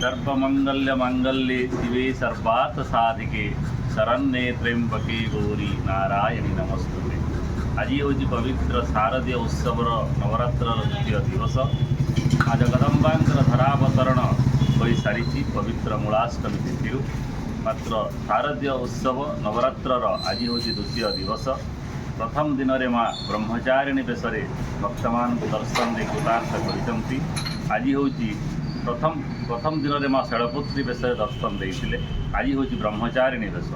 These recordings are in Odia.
ସର୍ବମଙ୍ଗଲ୍ୟ ମାଙ୍ଗଲ୍ୟେ ଶିବେ ସର୍ବାର୍ଥ ସାଧିକେ, ଶରଣ୍ୟେ ତ୍ର୍ୟମ୍ବକେ ଗୌରୀ ନାରାୟଣୀ ନମସ୍ତୁତେ। ଆଜି ହେଉଛି ପବିତ୍ର ଶାରଦୀୟ ଉତ୍ସବର ନବରାତ୍ରର ଦ୍ୱିତୀୟ ଦିବସ। ମା ଜଗଦମ୍ବାଙ୍କର ଧରାବତରଣ ହୋଇସାରିଛି ପବିତ୍ର ମୂଳାଷ୍ଟମୀ ତିଥିରୁ। ମାତ୍ର ଶାରଦୀୟ ଉତ୍ସବ ନବରାତ୍ରର ଆଜି ହେଉଛି ଦ୍ୱିତୀୟ ଦିବସ। ପ୍ରଥମ ଦିନରେ ମା ବ୍ରହ୍ମଚାରିଣୀ ବେଶରେ ଭକ୍ତମାନଙ୍କୁ ଦର୍ଶନ ଦେଇ କୃତାର୍ଥ କରିଛନ୍ତି। ଆଜି ହେଉଛି ପ୍ରଥମ ପ୍ରଥମ ଦିନରେ ମା ଶୈଳପୁତ୍ରୀ ବେଶରେ ଦର୍ଶନ ଦେଇଥିଲେ। ଆଜି ହେଉଛି ବ୍ରହ୍ମଚାରିଣୀ ବେଶ।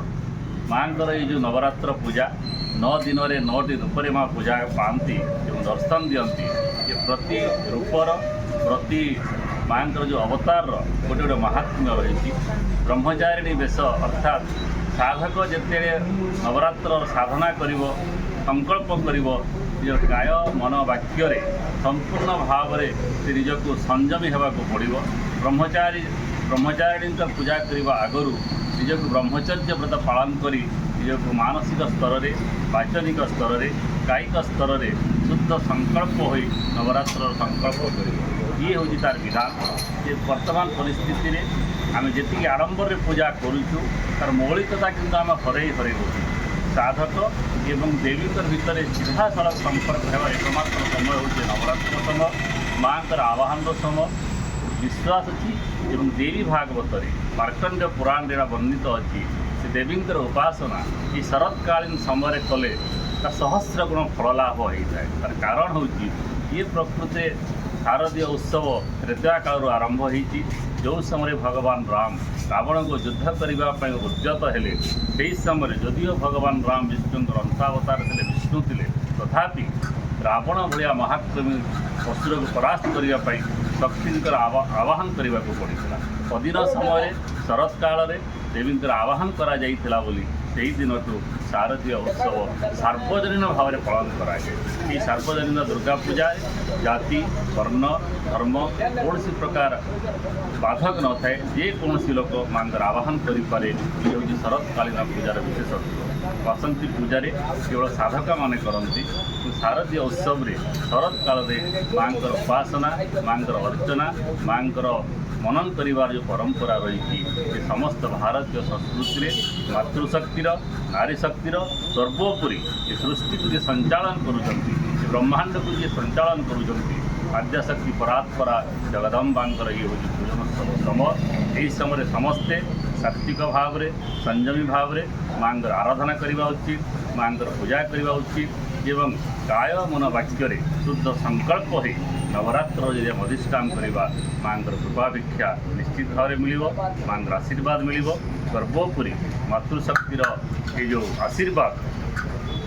ମାଙ୍କର ଏଇ ଯେଉଁ ନବରାତ୍ର ପୂଜା, 9 ଦିନରେ ନଅଟି ରୂପରେ ମା ପୂଜା ପାଆନ୍ତି ଏବଂ ଦର୍ଶନ ଦିଅନ୍ତି। ଏ ପ୍ରତି ରୂପର, ପ୍ରତି ମାଙ୍କର ଯେଉଁ ଅବତାରର ଗୋଟେ ଗୋଟେ ମାହାତ୍ମ୍ୟ ରହିଛି। ବ୍ରହ୍ମଚାରିଣୀ ବେଶ ଅର୍ଥାତ୍ ସାଧକ ଯେତେବେଳେ ନବରାତ୍ର ସାଧନା କରିବ, ସଂକଳ୍ପ କରିବ, ନିଜର କାୟ, ମନ, ବାକ୍ୟରେ ସମ୍ପୂର୍ଣ୍ଣ ଭାବରେ ସେ ନିଜକୁ ସଂଯମୀ ହେବାକୁ ପଡ଼ିବ। ବ୍ରହ୍ମଚାରିଣୀଙ୍କ ପୂଜା କରିବା ଆଗରୁ ନିଜକୁ ବ୍ରହ୍ମଚର୍ଯ୍ୟ ବ୍ରତ ପାଳନ କରି ନିଜକୁ ମାନସିକ ସ୍ତରରେ, ବାଚନିକ ସ୍ତରରେ, କାୟିକ ସ୍ତରରେ ଶୁଦ୍ଧ ସଂକଳ୍ପ ହୋଇ ନବରାତ୍ରର ସଂକଳ୍ପ କରିବ। ଇଏ ହେଉଛି ତାର ବିଧାନ ଯେ ବର୍ତ୍ତମାନ ପରିସ୍ଥିତିରେ ଆମେ ଯେତିକି ଆଡ଼ମ୍ବରରେ ପୂଜା କରୁଛୁ, ତାର ମୌଳିକତା କିନ୍ତୁ ଆମେ ହରେଇ ହରେଇ ବସୁଛୁ। ସାଧକ ଏବଂ ଦେବୀଙ୍କ ଭିତରେ ସିଧାସଳଖ ସମ୍ପର୍କ ହେବାର ଏକମାତ୍ର ସମୟ ହେଉଛି ନବରାତ୍ର ସମୟ, ମାଙ୍କର ଆବାହନର ସମୟ। ବିଶ୍ୱାସ ଅଛି ଏବଂ ଦେବୀ ଭାଗବତରେ, ମାର୍କଣ୍ଡ ପୁରାଣରେ ଏଇଟା ବର୍ଣ୍ଣିତ ଅଛି। ସେ ଦେବୀଙ୍କର ଉପାସନା ଏହି ଶରତକାଳୀନ ସମୟରେ କଲେ ତା ସହସ୍ର ଗୁଣ ଫଳ ଲାଭ ହୋଇଥାଏ। ତାର କାରଣ ହେଉଛି, ଇଏ ପ୍ରକୃତରେ ଶାରଦୀୟ ଉତ୍ସବ ତ୍ରେତୟା କାଳରୁ ଆରମ୍ଭ ହେଇଛି। ଯେଉଁ ସମୟରେ ଭଗବାନ ରାମ ରାବଣକୁ ଯୁଦ୍ଧ କରିବା ପାଇଁ ଉଦ୍ୟତ ହେଲେ, ସେହି ସମୟରେ ଯଦିଓ ଭଗବାନ ରାମ ବିଷ୍ଣୁଙ୍କର ଅଂଶାବତାର ଥିଲେ, ବିଷ୍ଣୁ ଥିଲେ, ତଥାପି ରାବଣ ଭଳିଆ ମହାକ୍ରମୀ ଅସୁରକୁ ପରାସ୍ତ କରିବା ପାଇଁ ଶକ୍ତିଙ୍କର ଆବାହନ କରିବାକୁ ପଡ଼ିଥିଲା। ଅଦିନ ସମୟରେ ଶରତ କାଳରେ ଦେବୀଙ୍କର ଆବାହନ କରାଯାଇଥିଲା ବୋଲି ସେହି ଦିନଠୁ ଶାରଦୀୟ ଉତ୍ସବ ସାର୍ବଜନୀନ ଭାବରେ ପାଳନ କରାଯାଏ। ଏହି ସାର୍ବଜନୀନ ଦୁର୍ଗା ପୂଜାରେ ଜାତି, ବର୍ଣ୍ଣ, ଧର୍ମ କୌଣସି ପ୍ରକାର ବାଧକ ନଥାଏ। ଯେକୌଣସି ଲୋକ ମାଙ୍କର ଆବାହନ କରିପାରେ। ଇଏ ହେଉଛି ଶରତକାଳୀନ ପୂଜାର ବିଶେଷତ୍ୱ। ବାସନ୍ତୀ ପୂଜାରେ କେବଳ ସାଧକମାନେ କରନ୍ତି, କିନ୍ତୁ ଶାରଦୀୟ ଉତ୍ସବରେ ଶରତ କାଳରେ ମାଙ୍କର ଉପାସନା, ମାଙ୍କର ଅର୍ଚ୍ଚନା, ମାଙ୍କର ମନନ କରିବାର ଯେଉଁ ପରମ୍ପରା ରହିଛି, ସେ ସମସ୍ତ ଭାରତୀୟ ସଂସ୍କୃତିରେ ମାତୃଶକ୍ତିର, ନାରୀ ଶକ୍ତିର, ସର୍ବୋପରି ଏ ସୃଷ୍ଟିକୁ ଯିଏ ସଞ୍ଚାଳନ କରୁଛନ୍ତି, ଏ ବ୍ରହ୍ମାଣ୍ଡକୁ ଯିଏ ସଞ୍ଚାଳନ କରୁଛନ୍ତି, ଆଦ୍ୟାଶକ୍ତି ପରାତ୍ପରା ଜଗଦମ୍ବାଙ୍କର ଇଏ ହେଉଛି ପୂଜନୋତ୍ସବ ସମୟ। ଏହି ସମୟରେ ସମସ୍ତେ ସାତ୍ବିକ ଭାବରେ, ସଂଯମୀ ଭାବରେ ମାଙ୍କର ଆରାଧନା କରିବା ଉଚିତ, ମାଙ୍କର ପୂଜା କରିବା ଉଚିତ ଏବଂ କାୟ, ମନ, ବାକ୍ୟରେ ଶୁଦ୍ଧ ସଂକଳ୍ପ ହୋଇ ନବରାତ୍ର ଯଦି ଆମେ ଅଧିଷ୍ଠାନ କରିବା, ମାଙ୍କର କୃପାଭିକ୍ଷା ନିଶ୍ଚିତ ଭାବରେ ମିଳିବ, ମାଙ୍କର ଆଶୀର୍ବାଦ ମିଳିବ। ସର୍ବୋପରି ମାତୃଶକ୍ତିର ଏ ଯେଉଁ ଆଶୀର୍ବାଦ,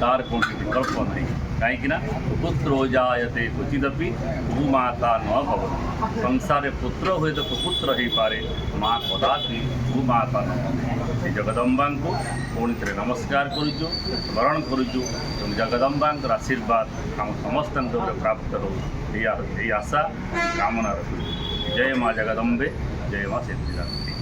ତାର କୌଣସି ବିକଳ୍ପ ନାହିଁ। କାହିଁକି ନା କୁପୁତ୍ରୋ ଜାୟତେ କ୍ୱଚିଦପି କୁମାତା ନ ଭବତି। ସଂସାରରେ ପୁତ୍ର ହୁଏତ କୁପୁତ୍ର ହେଇପାରେ, ମା କଦାପି କୁମାତା ନ ହୁଏ। ସେ ଜଗଦମ୍ବାଙ୍କୁ ପୁଣି ଥରେ ନମସ୍କାର କରୁଛୁ, ସ୍ମରଣ କରୁଛୁ ଏବଂ ଜଗଦମ୍ବାଙ୍କର ଆଶୀର୍ବାଦ ଆମ ସମସ୍ତଙ୍କ ଉପରେ ପ୍ରାପ୍ତ ହେଉ, ଏହି ଆଶା କାମନା ରଖୁଛୁ। ଜୟ ମା ଜଗଦମ୍ବେ, ଜୟ ମା ସିଦ୍ଧିଦାତ୍ରୀ।